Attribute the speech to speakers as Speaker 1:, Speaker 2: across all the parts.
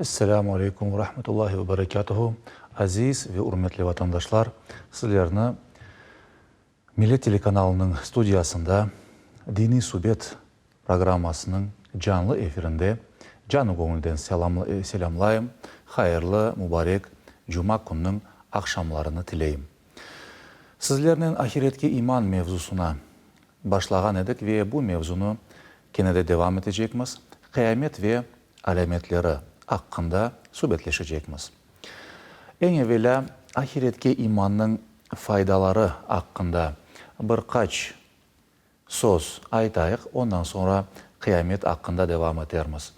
Speaker 1: Esselamu aleykum ve rahmetullahi ve berekatuhu. Aziz ve ürmetli vatandaşlar, sizlerni Millet telekanalınıñ studiyasında Diniy subet programmasınıñ canlı efirinde canı-göñülden selâmlayım, hayırlı, mubarek cuma künniñ aqşamlarını tileyim. Sizlernen ahiretke iman mevzusına başlağan edik ve bu mevzunı kene de devam etecekmiz, qıyamet ve alâmetleri aqqında subetleşecekmiz. Eñ evelâ, ahiretke imannıñ faydaları aqqında bir qaç söz aytayıq, ondan soñra qıyamet aqqında devam etermiz.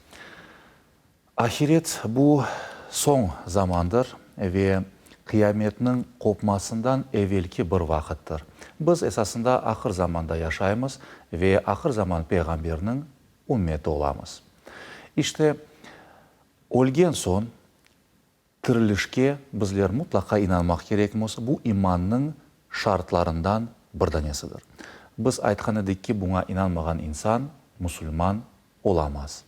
Speaker 1: Ahiret, bu soñ zamandır ve qıyametniñ qopmasından evelki bir vaqıttır. Biz esasında ahır zamanda yaşaymız ve ahır zaman peyğamberniñ ümmeti olamız. İşte, ölgen soñ tirilişke bizler mutlaqa inanmaq kerekmiz, bu imannıñ şartlarından bir danesidir. Biz aytqan edik ki, buña inanmağan insan musulman olamaz.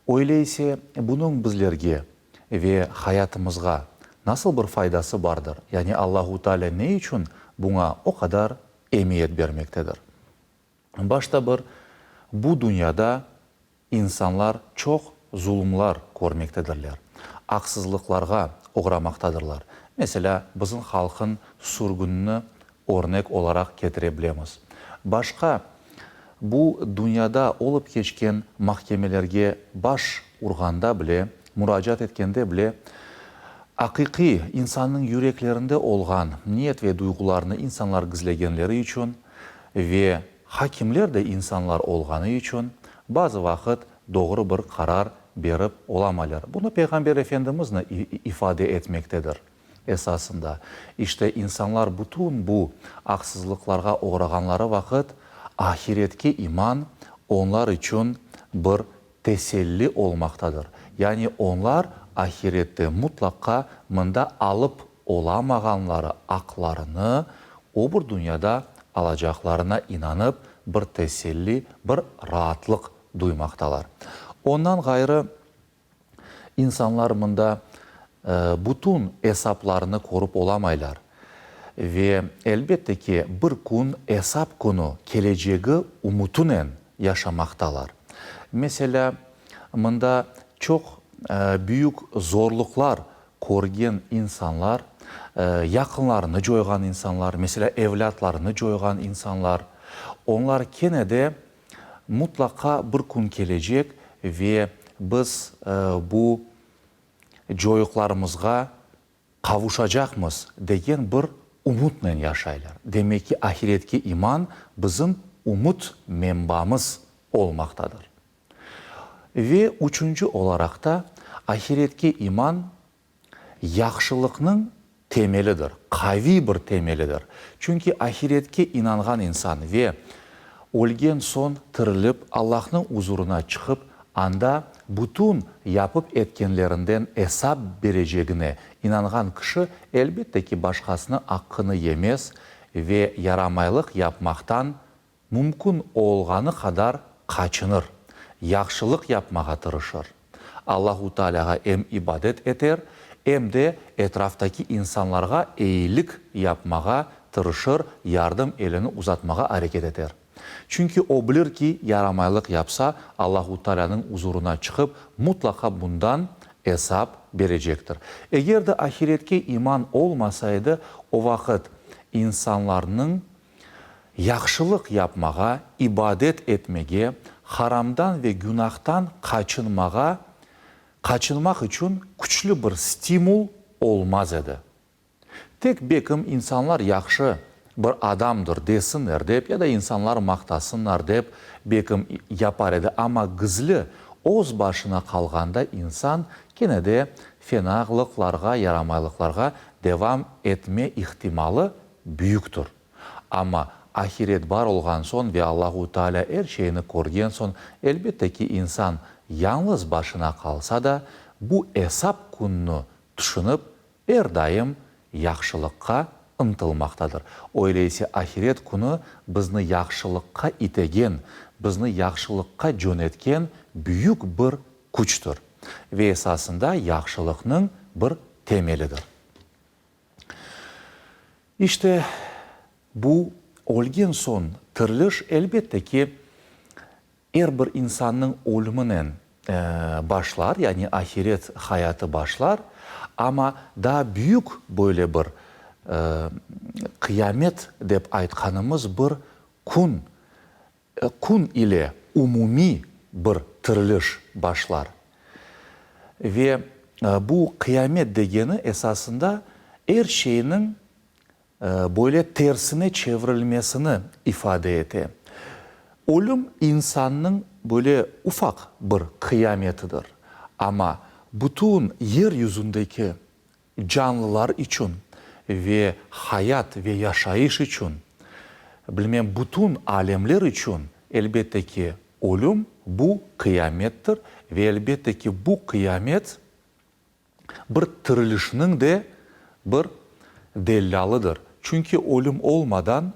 Speaker 1: Öyle ise, bunıñ bizlerge ve hayatımızğa nasıl bir faydası bardır, yani Allahu Teala ne içün buña o qadar emiyet bermektedir? Başta bir, bu dünyada insanlar çoq zulumlar körmektedirler, aqsızlıqlarğa oğramaqtadırlar. Meselâ, bizim halqın sürgünini örnek olaraq ketire bilemiz. Başqa, bu dünyada olıp keçken mahkemelerge baş urğanda bile, muracaat etkende bile, aqiqiy, insannıñ yüreklerinde olğan niyet ve duyğularını insanlar gizlegenleri içün, Ve hakimler de insanlar olğanı içün, bazı vaqıt doğru bir qarar berip olamaylar. Bunı Peyğamber Efendimiz de ifade etmektedir. Esasında, işte, insanlar bütün bu aqsızlıqlarğa oğrağanları vaqıt, ahiretke iman onlar içün bir teselli olmaqtadır. Yani onlar ahirette mutlaqa mında alıp olamağanları aqlarını o bir dünyada alacaqlarına inanıp bir teselli, bir raatlıq duymaqtalar. Ondan ğayrı, İnsanlar mında bütün esaplarını körip olamaylar. Ve, elbette ki, bir kün esap künü kelecegi ümütinen yaşamaqtalar. Meselâ, mında çoq büyük zorluqlar körgen insanlar, yaqınlarını coyğan insanlar, meselâ, evlâtlarını coyğan insanlar, onlar kene de Mutlaqa bir kün kelecek ve biz bu coyuqlarımızğa qavuşacaqmız degen bir ümütnen yaşaylar. Demek ki, ahiretke iman bizim ümüt menbamız olmaqtadır. Ve üçünci olaraq da, ahiretke iman yahşılıqnıñ temelidir, qaviy bir temelidir. Çünki ahiretke inanğan insan ve ölgen soñ tirilip Allahnıñ uzurına çıqıp, anda bütün yapıp etkenlerinden esap berecegine inanğan kişi, elbette ki, başqasınıñ aqqını yemez ve yaramaylıq yapmaqtan Mümkün olğanı qadar qaçınır, yahşılıq yapmağa tırışır. Allahu Tealâğa em ibadet eter, em de etraftaki insanlarğa eyilik yapmağa tırışır, yardım elini uzatmağa areket eter. Çünki o bilir ki, yaramaylıq yapsa, Allahu Tealânıñ uzurına çıqıp, mutlaqa bundan esap berecektir. Eger de ahiretke iman olmasa edi, o vaqıt insanlarnıñ Yahşılıq yapmağa, ibadet etmege, haramdan ve günahtan qaçınmağa, qaçınmaq içün küçlü bir stimul olmaz edi. Tek bekim insanlar yahşı bir adamdır desinler dep ya da insanlar maqtasınlar dep bekim yapar edi, amma gizli, öz başına qalğanda insan kene de fenalıqlarğa, yaramaylıqlarğa devam etme ihtimalı büyüktir. Amma ahiret bar olğan soñ ve Allahu Teala er şeyni körgen soñ, elbette ki, insan yañlız başına qalsa da, bu esap künni tüşünip, er daim yahşılıqqa ıntılmaqtadır. Öyleyse ahiret künü bizni yahşılıqqa itegen, bizni yahşılıqqa cönetken büyük bir küçtir. Ve esasında yahşılıqnıñ bir temelidir. İşte, bu ölgen soñ tiriliş, elbette ki, er bir insannıñ ölüminen başlar, yani ahiret hayatı başlar, amma daa büyük böyle bir qıyamet dep aytqanımız bir kün, kün ile umumiy bir tiriliş başlar. Ve bu qıyamet degeni esasında er şeyniñ böyle tersine çevirilmesini ifade ete. Ölüm insannıñ böyle ufaq bir qıyametidir, amma bütün yer yüzündeki canlılar içün ve hayat ve yaşayış içün, bilmem, bütün alemler içün, elbette ki, ölüm bu qıyamettir ve elbette ki, bu qıyamet bir tirilişniñ de bir dellâlıdır, çünki ölüm olmadan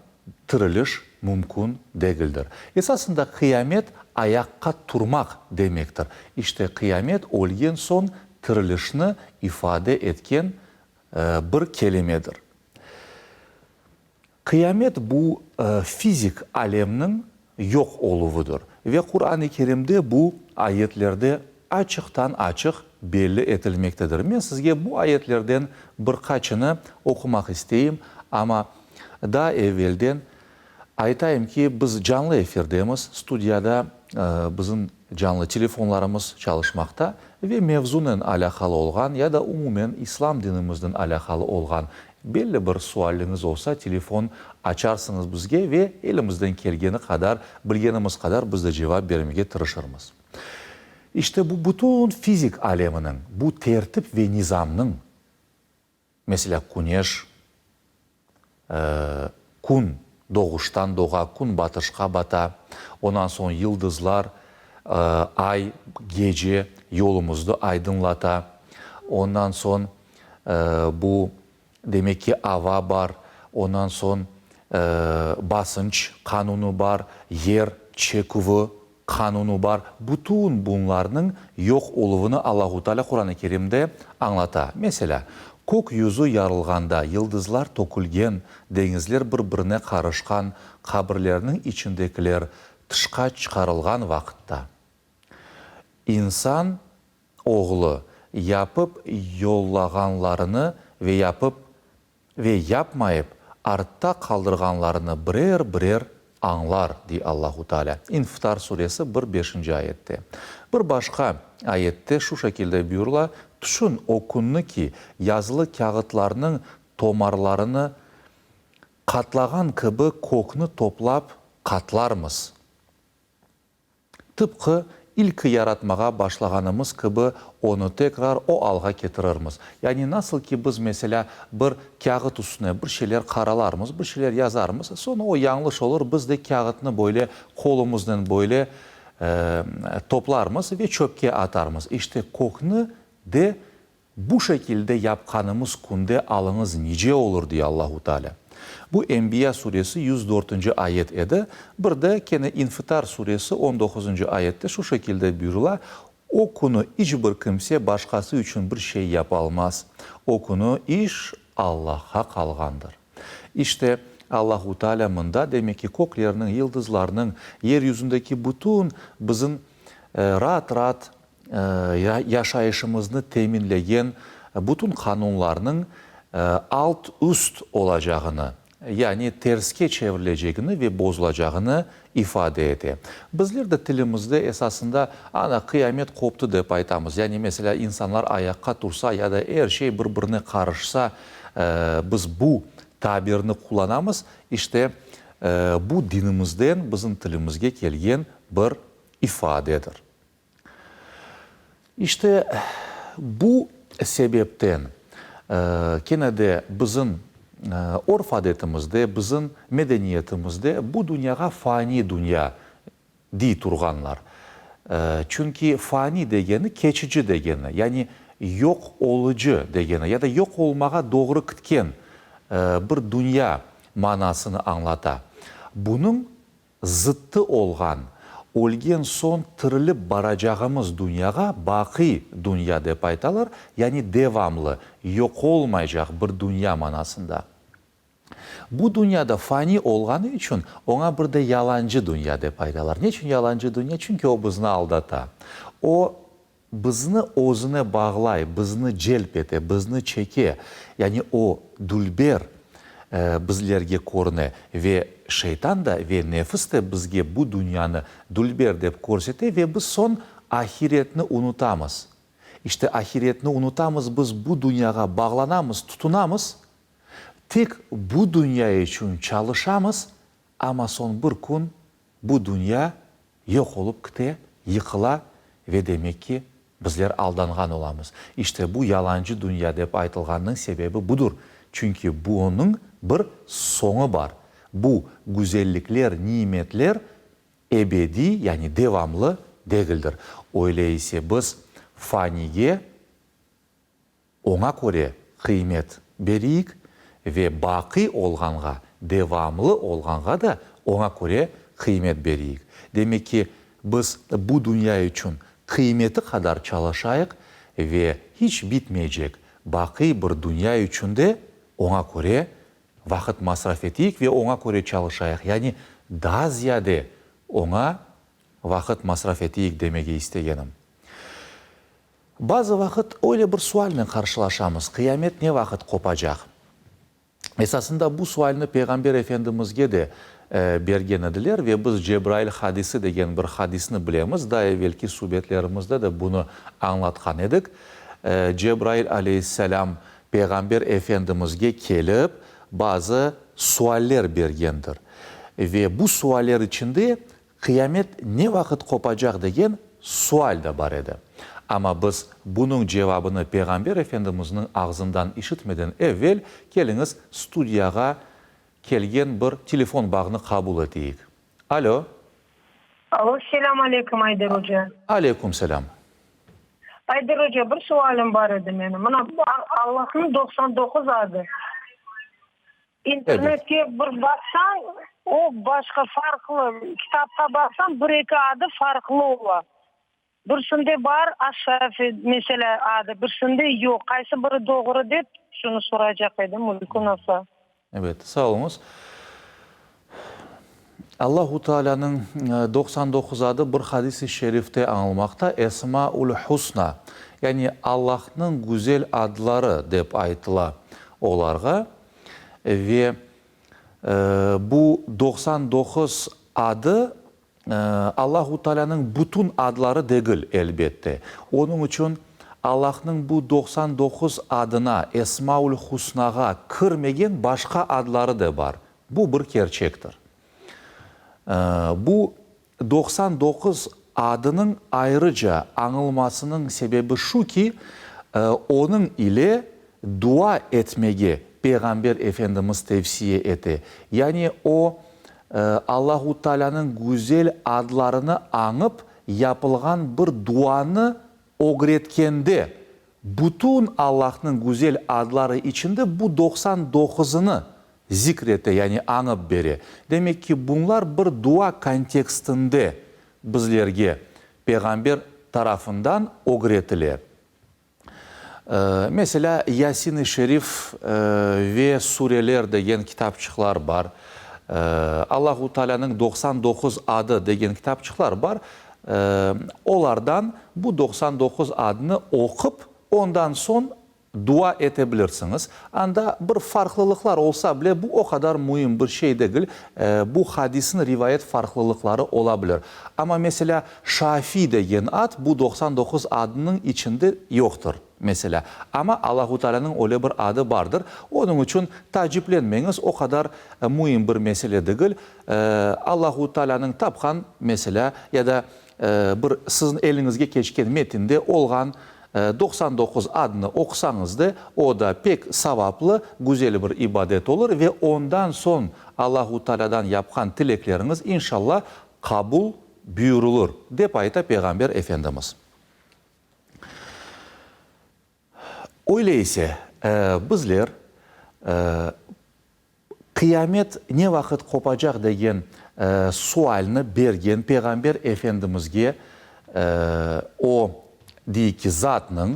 Speaker 1: tiriliş mümkün degildir. Esasında qıyamet ayaqqa turmaq demektir. İşte qıyamet ölgen soñ tirilişni ifade etken bir kelimedir. Qıyamet bu fizik alemniñ yoq oluvıdır ve Quran-ı Kerimde bu ayetlerde açıqtan-açıq belli etilmektedir. Men sizge bu ayetlerden bir qaçını oqumaq isteyim, amma daa evvelden aytayım ki, biz canlı efirdemiz, studiyada bizim canlı telefonlarımız çalışmaqta ve mevzunen alâqalı olğan ya da umumen İslam dinimiznen alâqalı olğan Belli bir sualliñiz olsa, telefon açarsıñız bizge ve elimizden kelgeni qadar, bilgenimiz qadar biz de cevap bermege tırışırmız. İşte bu bütün fizik aleminiñ, bu tertip ve nizamnıñ, meselâ, küneş, kün doğuştan doğa, kün batışqa bata, ondan soñ yıldızlar, ay gece yolumıznı aydınlata, ondan soñ Bu, demek ki, ava bar, ondan soñ basınç qanunı bar, yer çeküvi qanunı bar. Bütün bunlarnıñ yoq oluvını Allahu Teala Quran-ı Kerimde añlata. Meselâ, kök yüzü yarılğanda, yıldızlar tökülgen, deñizler bir-birine qarışqan, qabirlerniñ içindekiler tışqa çıqarılğan vaqıtta, insan Oğlu, yapıp yollağanlarını ve yapıp ve yapmayıp artta qaldırğanlarını birer-birer añlar, dey Allahu Teala, İnfitar suresi bir beşinci ayette. Bir başqa ayette şu şekilde buyurıla, Tüşün o künni ki, yazılı kâğıtlarnıñ tomarlarını qatlağan kibi kökni toplap qatlarmız. Tıpqı ilki yaratmağa başlağanımız kibi onı tekrar o alğa ketirirmiz. Yani nasıl ki biz, meselâ, bir kâğıt üstüne bir şeyler qaralarmız, bir şeyler yazarmız, soñra o yañlış olur, biz de kâğıtnı böyle qolumıznen böyle toplarmız ve çöpke atarmız. İşte kökni de Bu şekilde yapqanımız künde alıñız nice olur, dey Allahu Teala. Bu Enbiya suresi 104-nci ayet edi. Bir de kene İnfitar suresi on doquzıncı ayette şu şekilde buyurıla, O künü iç bir kimse başqası içün bir şey yapalmaz. O künü iş Allahqa qalğandır. İşte, Allahu Teala mında, demek ki, köklerniñ, yıldızlarnıñ, yer yüzündeki bütün bizim raat-raat yaşayışımıznı teminlegen bütün qanunlarnıñ alt-üst olacağını, yani terske çevrilecegini ve bozulacağını ifade ete. Bizler de tilimizde esasında ana, qıyamet qoptı dep aytamız. Yani, meselâ, insanlar ayaqqa tursa ya da er şey bir-birine qarışsa, biz bu tabirni qullanamız. İşte, bu dinimizden bizim tilimizge kelgen bir ifadedir. İşte, bu sebepten kene de bizim örf-adetimizde, bizim medeniyetimizde bu dünyağa fani dünya dey turğanlar. Çünki fani degeni keçici degeni, yani yoq olucı degeni ya da yoq olmağa doğru kitken bir dünya manasını añlata. Bunıñ zıttı olğan. Ölgen soñ tirilip baracağımız dünyağa baqiy dünya dep aytalar, yani devamlı, yoq olmaycaq bir dünya manasında. Bu dünya da fani olğanı içün oña bir de yalancı dünya dep aytalar. Ne içün yalancı dünya? Çünki o bizni aldata. O bizni özüne bağlay, bizni celp ete, bizni çeke. Yani o dülber bizlerge körüne ve şeytan da, ve nefis de bizge bu dünyanı dülber dep körsete ve biz soñ ahiretni unutamız. İşte ahiretni unutamız, biz bu dünyağa bağlanamız, tutunamız, Tek bu dünya içün çalışamız, amma soñ bir kün bu dünya yoq olıp kite, yıqıla ve demek ki, bizler aldanğan olamız. İşte bu yalancı dünya dep aytılğanınıñ sebebi budur, çünki bunıñ bir soñu bar. Bu güzellikler, nimetler ebediy, yani devamlı degildir. Öyle ise biz faniyge Oña köre qıymet beriyik ve baqiy olğanğa, devamlı olğanğa da oña köre qıymet beriyik. Demek ki, biz bu dünya içün qıymeti qadar çalışayıq ve hiç bitmeycek baqiy bir dünya içün de oña köre vaqıt masraf eteyik ve oña köre çalışayıq, yani daa ziyade oña vaqıt masraf eteyik demege istegenim. Bazı vaqıt öyle bir sualnen qarşılaşamız, qıyamet ne vaqıt qopacaq? Esasında bu sualni Peyğamber Efendimizge de bergen ediler ve biz Cebrail hadisi degen bir hadisni bilemiz, daa evelki subetlerimizde de bunı añlatqan edik. Cebrail aleyhisselâm Peyğamber Efendimizge kelip bazı sualler bergendir ve bu sualler içinde Qıyamet ne vaqıt qopacaq degen sual da bar edi. Amma biz bunıñ cevabını Peyğamber Efendimizniñ ağzından işitmeden evvel, keliñiz, studiyağa kelgen bir telefon bağnı qabul eteyik. Alo.
Speaker 2: Alo, selâm aleyküm, Ayder oca.
Speaker 1: Aleyküm selâm.
Speaker 2: Ayder oca, bir sualim bar edi menim. Mına, Allahnıñ 99 adı. İnternetke bir baqsañ, o başqa, farqlı, kitapqa baqsañ, bir-eki adı farqlı ola. Birisinde bar Aş-Şafi, meselâ, adı, birisinde yoq. Qaysı biri doğru dep, şunı soraycaq edim, mümkün olsa.
Speaker 1: Evet, sağ oluñız. Allahu Taalânıñ 99 adı bir hadis-i şerifte añılmaqta, Esmaül-Husna, yani Allahnıñ güzel adları dep aytıla olarğa. Ve bu 99 adı Allahu Taalânıñ bütün adları degil, elbette. Onıñ içün Allahnıñ bu 99 adına, Esmaül-Husnağa kirmegen başqa adları da bar. Bu bir kerçektir. Bu 99 adınıñ ayrıca añılmasınıñ sebebi şu ki, onıñ ile dua etmege Peyğamber Efendimiz tevsiye ete. Yani o, Allahu Taalânıñ güzel adlarını añıp yapılğan bir duanı ögretkende, bütün Allahnıñ güzel adları içinde bu 99-ını zikr ete, yani añıp bere. Demek ki, bunlar bir dua kontekstinde bizlerge Peyğamber tarafından ögretile. Meselâ, Yasin-i Şerif ve sureler degen kitapçıqlar bar, Allahu Taalânıñ 99 adı degen kitapçıqlar bar. Olardan bu 99 adnı oqup, ondan soñ Dua ete bilirsiñiz. Anda bir farqlılıqlar olsa bile, bu o qadar müim bir şey degil, bu hadisniñ rivayet farqlılıqları ola bilir. Amma, meselâ, Şafi degen ad bu 99 adnıñ içinde yoqtır, meselâ. Amma Allahu Taalânıñ öyle bir adı bardır. Onıñ içün taaciplenmeñiz, o qadar müim bir mesele degil. Allahu Taalânıñ tapqan, meselâ, ya da bir siziñ eliñizge keçken metinde olğan 99 adnı oqusañız da, o da pek savaplı, güzel bir ibadet olur ve ondan soñ Allahu Taalâdan yapqan tilekleriñiz, inşallah, qabul buyurılır, dep ayta Peyğamber Efendimiz. Öyle ise, bizler. Qıyamet ne vaqıt qopacaq degen sualni bergen Peyğamber Efendimizge o, dey ki, zatnıñ,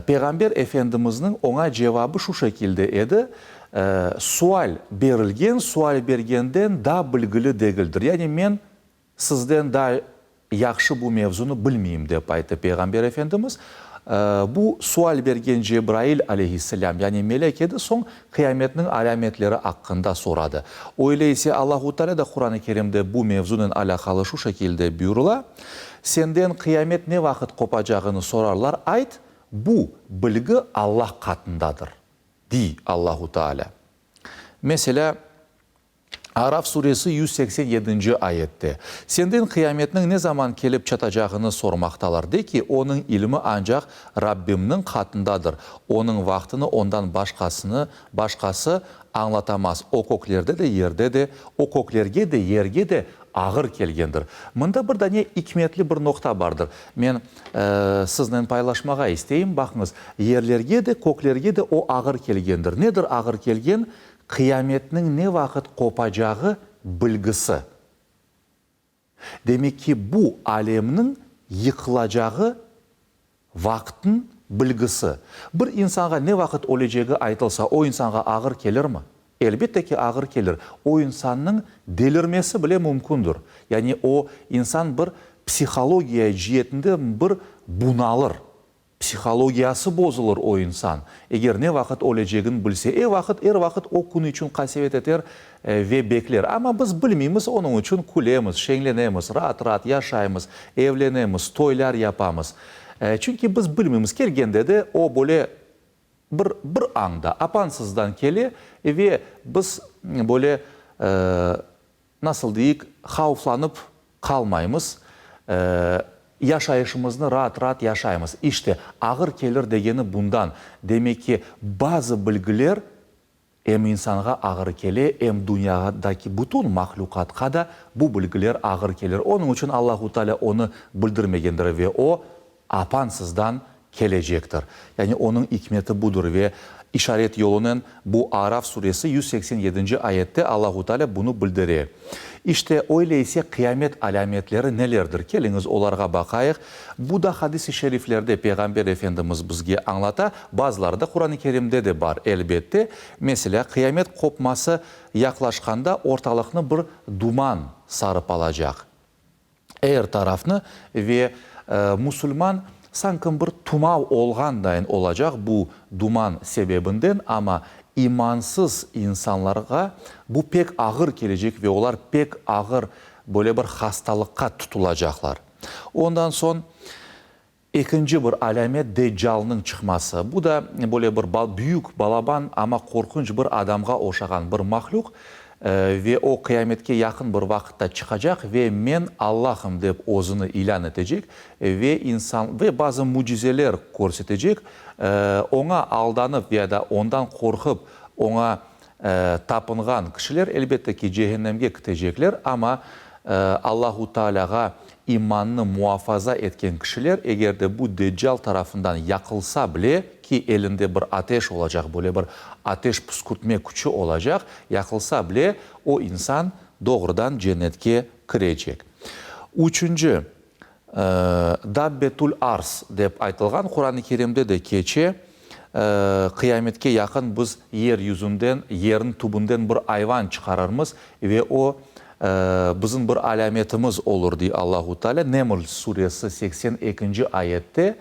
Speaker 1: Peyğamber Efendimizniñ oña cevabı şu şekilde edi, Sual berilgen, sual bergenden daa bilgili degildir. Yani men Sizden daa yahşı bu mevzunı bilmeyim, dep ayttı Peyğamber Efendimiz. Bu sual bergen Cebrail aleyhisselâm, yani melek edi, soñ qıyametniñ alâmetleri aqqında soradı. Öyle ise Allahu Teala da Quran-ı Kerimde bu mevzunen alâqalı şu şekilde buyurıla, Senden qıyamet ne vaqıt qopacağını sorarlar, ayt, bu bilgi Allah qatındadır, diy Allahu Teala. Meselâ, Araf suresi 187-nci ayette, Senden qıyametniñ ne zaman kelip çatacağını sormaqtalar, de ki, onıñ ilmi ancaq Rabbimniñ qatındadır, onıñ vaqtını ondan başqasını, başqası, añlatamaz, o köklerde de, yerde de, o köklerge de, yerge de ağır kelgendir. Mında bir dane ikmetli bir noqta bardır. Men, siznen paylaşmağa isteyim, baqıñız, yerlerge de, köklerge de o ağır kelgendir. Nedir ağır kelgen? Qıyametniñ ne vaqıt qopacağı bilgisi. Demek ki, bu alemniñ yıqılacağı vaqıtnıñ bilgisi. Bir insanğa ne vaqıt ölecegi aytılsa, o insanğa ağır kelirmi? Elbette ki, ağır kelir. O insannıñ delirmesi bile mümkündir. Yani o insan bir psihologiya cietinde bir bunalır. Psihologiyası bozulır o insan, eger ne vaqıt ölecegin bilse, e vaqıt, er vaqıt o kün içün qasevet eter ve bekler. Amma biz bilmeymiz, onıñ içün külemiz, şeñlenemiz, raat-raat yaşaymız, evlenemiz, toylar yapamız. Çünki biz bilmeymiz, kelgende de o böyle bir bir añda, apansızdan kele ve biz böyle Nasıl deyik, havflanıp qalmaymız, yaşayışımıznı raat-raat yaşaymız. İşte, ağır kelir degeni bundan. Demek ki, bazı bilgiler em insanğa ağır kele, em dünyadaki bütün mahlüqatqa da bu bilgiler ağır kelir. Onıñ içün Allahu Teala onı bildirmegendir ve o, apansızdan kelecektir. Yani onıñ ikmeti budır ve işaret yolunen bu Araf suresi 187-nci ayette Allahu Teala bunı bildire. İşte, öyle ise qıyamet alâmetleri nelerdir? Keliñiz olarğa baqayıq. Bu da hadis-i şeriflerde Peyğamber Efendimiz bizge añlata, bazıları da Quran-ı Kerimde de bar, elbette. Meselâ, qıyamet qopması yaqlaşqanda ortalıqnı bir duman sarıp alacaq. Er tarafnı ve musulman sanki bir tumav olğandayın olacaq bu duman sebebinden, amma imansız insanlarğa bu pek ağır kelecek ve olar pek ağır böyle bir hastalıqqa tutulacaqlar. Ondan soñ Ekinci bir alâmet Deccalnıñ çıqması. Bu da böyle bir büyük, balaban, amma qorqunç bir adamğa oşağan bir mahlüq ve o qıyametke yaqın bir vaqıtta çıqacaq ve Men Allahım dep özüni ilân etecek ve insan ve bazı mücizeler körsetecek, oña aldanıp ya da ondan qorqıp oña tapınğan kişiler, elbette ki, cehennemge kitecekler, amma Allahu Taalâğa imannı muafaza etken kişiler, eger de bu Deccal tarafından yaqılsa bile, ki elinde bir ateş olacaq, böyle bir ateş püskürtme küçü olacaq, yaqılsa bile, o insan doğrudan cennetke kirecek. Üçünci, Dabbetül arz dep aytılğan, Quran-ı Kerimde de keçe, qıyametke yaqın biz yer yüzünden, yerniñ tübünden bir ayvan çıqarırmız ve o, bizim bir alâmetimiz olur, dey Allahu Teala, Neml suresi 82-nci ayette.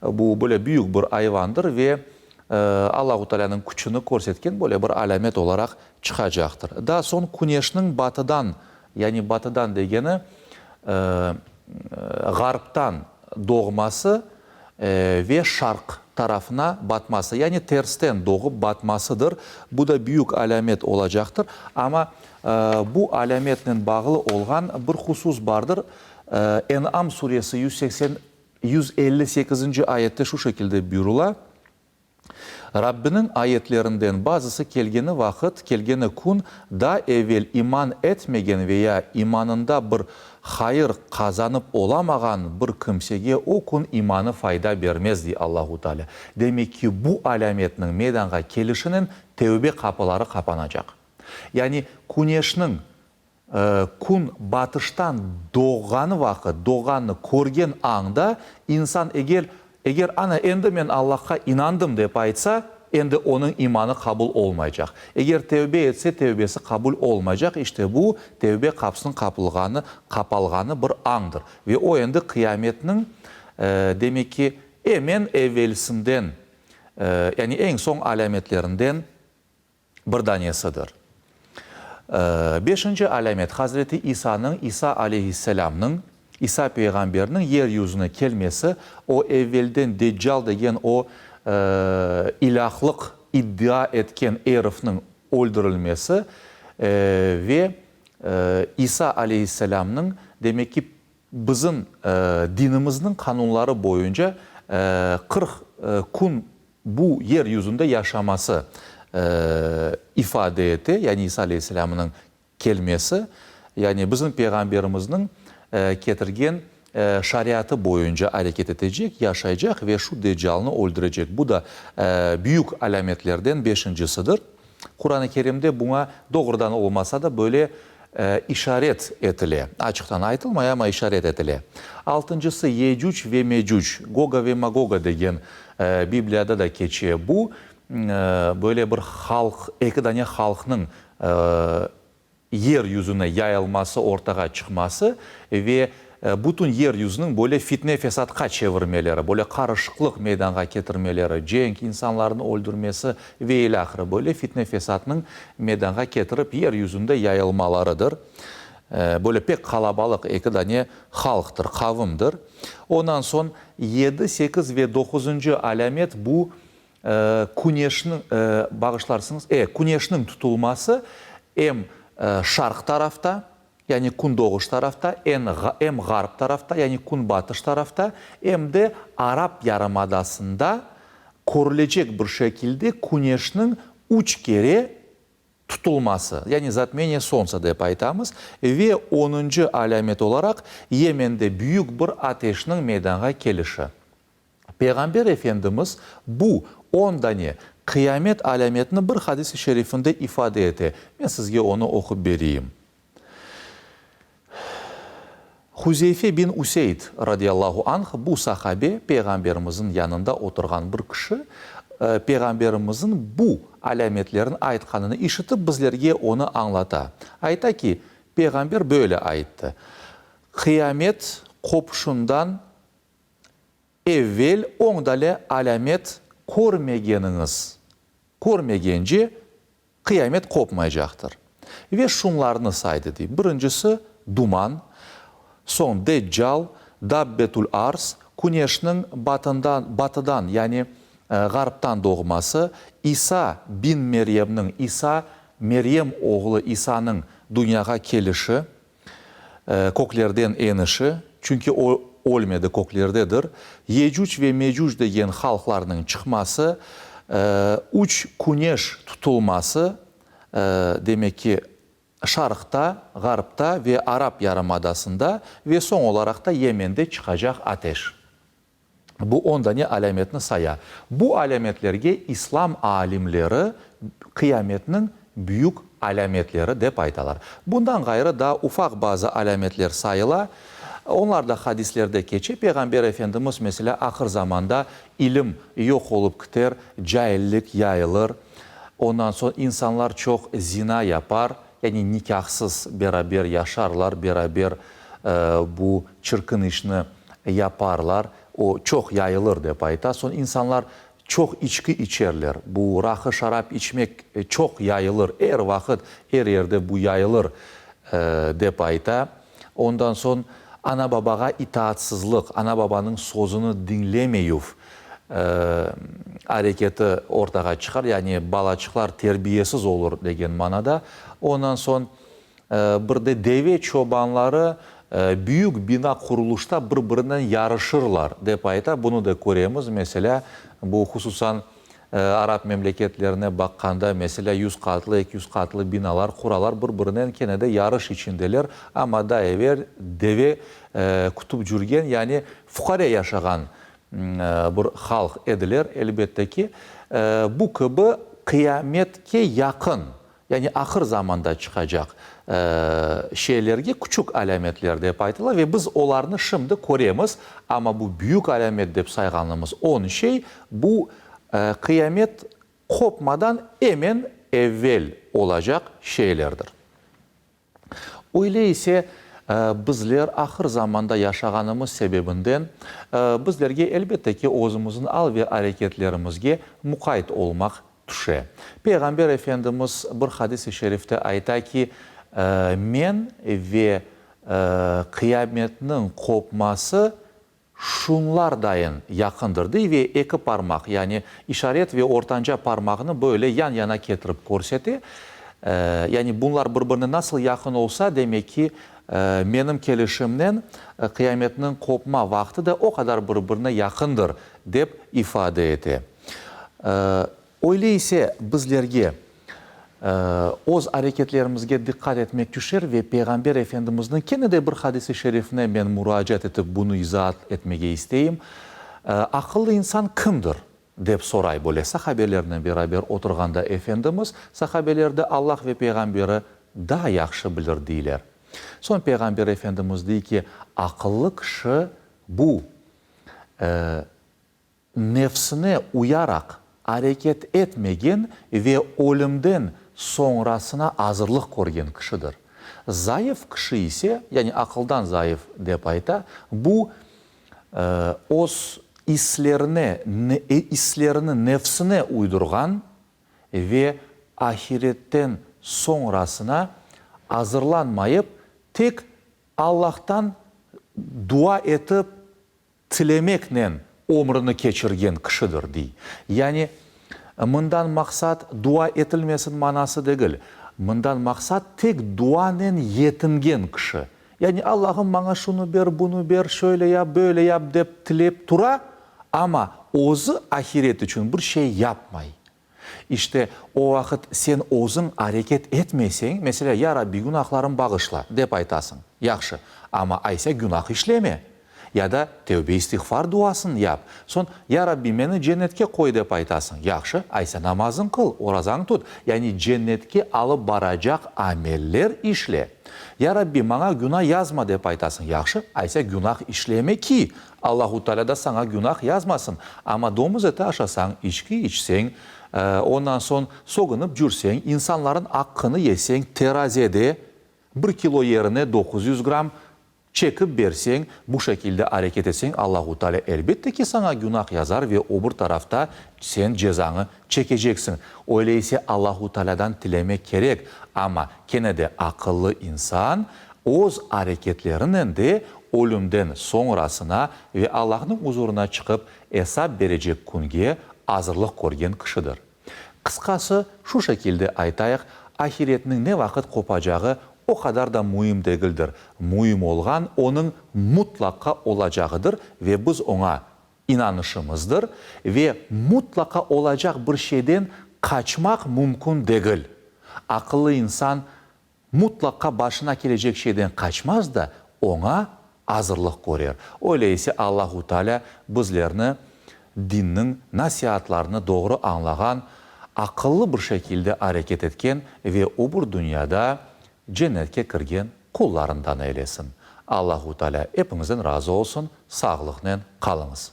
Speaker 1: Bu böyle büyük bir ayvandır ve Allahu Tealânıñ küçüni körsetken böyle bir alâmet olaraq çıqacaqtır. Daa soñ küneşniñ batıdan, yani batıdan degeni, ğarptan doğması ve şarq tarafına batması, yani tersten doğıp batmasıdır. Bu da büyük alâmet olacaqtır. Amma bu alâmetnen bağlı olğan bir husus bardır. En'am suresi 180, 158-nci ayette şu şekilde buyurıla, Rabbiniñ ayetlerinden bazısı kelgeni vaqıt, kelgeni kün, daa evel iman etmegen veya imanında bir hayır qazanıp olamağan bir kimsege o kün imanı fayda bermez, dey Allahu Teala. Demek ki, bu alâmetniñ meydanğa kelişinen tevbe qapıları qapanacaq. Yani küneşniñ Kün batıştan doğğanı vaqıt, doğğanını körgen añda insan eger, eger ana endi men Allahqa inandım dep aytsa, endi onıñ imanı qabul olmaycaq. Eger tevbe etse, tevbesi qabul olmaycaq. İşte bu, tevbe qapısınıñ qapılğanı, qapalğanı bir añdır. Ve o endi qıyametniñ, demek ki, emen evvelsinden, yani eñ soñ alâmetlerinden bir danesidir. Beşinci alâmet, Hazreti İsanıñ, İsa aleyhisselâmnıñ, İsa peyğamberniñ yer yüzüne kelmesi, o evvelden Deccal degen o ilâhlıq iddia etken erifniñ öldürilmesi ve İsa aleyhisselâmnıñ, demek ki, bizim dinimizniñ qanunları boyunca 40 kün bu yer yüzünde yaşaması ifade ete, yani İsa aleyhisselâmnıñ kelmesi, yani bizim Peyğamberimizniñ ketirgen şariatı boyunca areket etecek, yaşaycaq ve şu Deccalnı öldürecek. Bu da büyük alâmetlerden beşincisidir. Quran-ı Kerimde buña doğrudan olmasa da böyle işaret etile. Açıqtan aytılmay, amma işaret etile. Altıncısı, Yecüc ve Mecüc, Goga ve Magoga degen Bibliyada da keçe. Bu, böyle bir halq, eki dane halqnıñ yer yüzüne yayılması, ortağa çıqması ve bütün yer yüzüniñ böyle fitne-fesatqa çevirmeleri, böyle qarışıqlıq meydanğa ketirmeleri, cenk, insanlarnı öldürmesi ve ilâhre böyle fitne-fesatnıñ meydanğa ketirip yer yüzünde yayılmalarıdır. Böyle pek qalabalıq eki dane halqtır, qavimdir. Ondan soñ yedi, sekiz ve doquzıncı alâmet bu Küneşniñ, bağışlarsıñız, e, küneşniñ tutulması em şarq tarafta, yani kündoğuş tarafta, em ğarp tarafta, yani künbatış tarafta, em de Arap yarımadasında körülecek bir şekilde küneşniñ üç kere tutulması, yani zatmeniye solntsa dep aytamız, ve onuncı alâmet olaraq Yemende büyük bir ateşniñ meydanğa kelişi. Peyğamber Efendimiz bu on dane qıyamet alâmetini bir hadis-i şerifinde ifade ete. Men sizge onı oqup bereyim. Huzeyfe bin Useyd radıyallahu anh, bu sahabe, Peyğamberimizniñ yanında oturğan bir kişi, Peyğamberimizniñ bu alâmetlerini aytqanını işitip, bizlerge onı añlata. Ayta ki, Peyğamber böyle ayttı, Qıyamet qopuşından Evvel oñdale alâmet körmegeniñiz, körmegence qıyamet qopmaycaqtır. Ve şunlarnı saydı, dey, birincisi, duman, soñ Deccal, Dabbetül arz, küneşniñ batından, batıdan, yani ğarptan doğması, İsa bin Meryemniñ, İsa, Meryem oğlu İsanıñ dünyağa kelişi, Köklerden enişi, çünki o, ölmedi, köklerdedir, Yecüc ve Mecüc degen halqlarnıñ çıqması, üç küneş tutulması, demek ki, şarqta, ğarpta ve Arap yarımadasında ve soñ olaraq da Yemende çıqacaq ateş. Bu on dane alâmetni saya. Bu alâmetlerge İslam alimleri qıyametniñ büyük alâmetleri dep aytalar. Bundan ğayrı daa ufaq bazı alâmetler sayıla. Onlar da hadislerde keçe. Peyğamber Efendimiz, meselâ, ahır zamanda ilim yoq olıp kiter, caillik yayılır. Ondan soñ insanlar çoq zina yapar, yani nikâhsız beraber yaşarlar, beraber bu çirkin işni yaparlar, o çoq yayılır, dep ayta. Soñ insanlar çoq içki içerler, bu raqı-şarap içmek çoq yayılır, er vaqıt, er yerde bu yayılır, dep ayta. Ondan soñ ana-babağa itaatsızlıq, ana-babanıñ sözüni diñlemeyüv areketi ortağa çıqar, yani balaçıqlar terbiyesiz olur degen manada. Ondan soñ Bir de deve çobanları büyük bina qurulışta bir-birinen yarışırlar, dep ayta. Bunı da köremiz, meselâ, bu hususan arap memleketlerine baqqanda, meselâ, yüz qatlı, 200 qatlı binalar quralar, bir-birinen kene de yarış içindeler. Amma daa evel deve kütüp cürgen, yani fuqare yaşağan bir halq ediler, elbette ki. Bu kibi qıyametke yaqın. yani ahır zamanda çıqacaq şeylerge küçük alâmetler dep aytıla ve biz olarnı şimdi köremiz, amma bu büyük alâmet dep sayğanımız on şey, bu qıyamet qopmadan emen evvel olacaq şeylerdir. Öyle ise, bizler ahır zamanda yaşağanımız sebebinden, bizlerge, elbette ki, özümizniñ al ve areketlerimizge muqayt olmaq tüşe. Peyğamber Efendimiz bir hadis-i şerifte ayta ki, Men ve qıyametniñ qopması şunlardayın yaqındır, dey ve eki parmaq, yani işaret ve ortanca parmağını böyle yan-yana ketirip körsete. Yani bunlar bir-birine nasıl yaqın olsa, demek ki, menim kelişimnen qıyametniñ qopma vaqtı da o qadar bir-birine yaqındır, dep ifade ete. Öyle ise bizlerge öz areketlerimizge diqqat etmek tüşer ve Peyğamber Efendimizniñ kene de bir hadis-i şerifine men muracaat etip bunı izaat etmege isteyim. Aqıllı insan kimdir? dep soray böyle sahabelernen beraber oturğanda Efendimiz, sahabeler de Allah ve Peyğamberi daa yahşı bilir deyler. Soñ Peyğamber Efendimiz dey ki, aqıllı kişi bu, nefsine uyaraq areket etmegen ve ölümden soñrasına azırlıq körgen kişidir. Zayıf kişi ise, yani aqıldan zayıf dep ayta, bu, öz islerine, islerini nefsine uydurğan ve ahiretten soñrasına azırlanmayıp, tek Allahtan dua etip, tilemeknen ömrüni keçirgen kişidir, dey. Yani, mından maqsat dua etilmesin manası degil. Mından maqsat tek duanen yetingen kişi. Yani, Allahım, maña şunı ber, bunı ber, şöyle yap, böyle yap, dep tilep tura, amma özü ahiret içün bir şey yapmay. İşte, o vaqıt sen özüñ areket etmeseñ, meselâ, Ya Rabbi, günahlarım bağışla, dep aytasıñ. Yahşı, amma aysa günah işleme. Ya da tevbe-istiğfar duasını yap. Soñ, Ya Rabbi, meni cennetke qoy, dep aytasıñ. Yahşı, aysa namazıñ qıl, orazañ tut, yani cennetke alıp baracaq ameller işle. Ya Rabbi, maña günah yazma, dep aytasıñ. Yahşı, aysa günah işleme ki, Allahu Teala da saña günah yazmasın, amma domuz eti aşasañ, içki içseñ, ondan soñ sögünip cürseñ, insanların aqqını yeseñ, terazede bir kilo yerine 900 gramm çekip berseñ, bu şekilde areket etseñ, Allahu Teala elbette ki saña günah yazar ve o bir tarafta sen cezañı çekeceksiñ. Öyle ise Allahu Tealadan tilemek kerek, amma kene de aqıllı insan öz areketlerinen de ölümden soñrasına ve Allahnıñ uzurına çıqıp esap berecek künge azırlıq körgen kişidir. Qısqası, şu şekilde aytayıq, ahiretniñ ne vaqıt qopacağı o qadar da müim degildir, müim olğan onıñ mutlaqa olacağıdır ve biz oña inanışımızdır ve mutlaqa olacaq bir şeyden qaçmaq mümkün degil. Aqıllı insan Mutlaqa başına kelecek şeyden qaçmaz da, oña azırlıq körer. Öyle ise Allahu Teala bizlerni dinniñ nasiatlarını doğru añlağan, aqıllı bir şekilde areket etken ve o bir dünyada cennetke kirgen qullarından eylesin. Allahu Teala epiñizden razı olsun, sağlıqnen qalıñız.